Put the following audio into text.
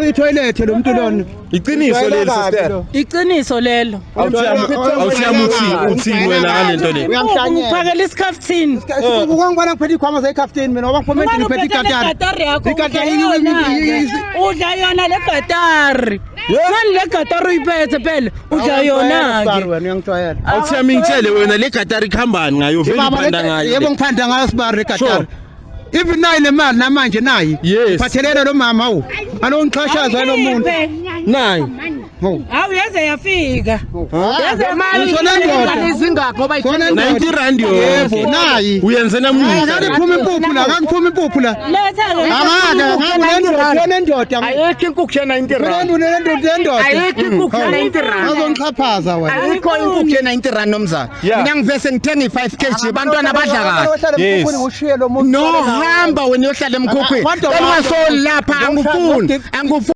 I-toilet lo muntu lona. Iqiniso leli, sister? Iqiniso lelo. Awuthiyami, uthini wena ngalento le? Uyamhlanyela. Ngiphakela isikhaftini. Ukungibona ngiphethe ikhwama zekhafutini mina, ngoba ngiphuma endlini ngiphethe ikatari. Ikatari yakho. Ikatari. Udla yona le katari. Ngani le katari uyiphethe phela? Udla yona ke. Wena uyangijwayela. Awuthiyami, ngitshele wena, le katari kuhambani ngayo vele? Baba, Uphanda ngayo yebo, le? Ngiphanda ngayo, sibari, lekatari. Even nayi le mali namanje nayi. Phathelele lo mama awu. Alongixhashaza lo muntu. Nayi. Hawu. Hawu, yaze yafika. Yaze Ngisho nendoda. Izingakho ngoba Khona indoda. 90 rand Yebo, yonke. nayi. Uyenze namuhla? Akaniphuma impuphu la, akaniphuma impuphu la. Letha ke. Angeke, ngabe nendoda. Ayikho inkukhu ye-90 rand. Nendoda, nendoda. Ayikho inkukhu ye-90 rand. Azongixhaphaza wena. Ayikho inkukhu ye-90 rand, nomzana. Mina ngivese ngithenga i-5 kg, abantwana badla kahle. Yes. Ushiye lo muntu. No, hamba wena uyohlala emkhukhwini. Kodwa- Ungasoli lapha, angifuni, angifuni.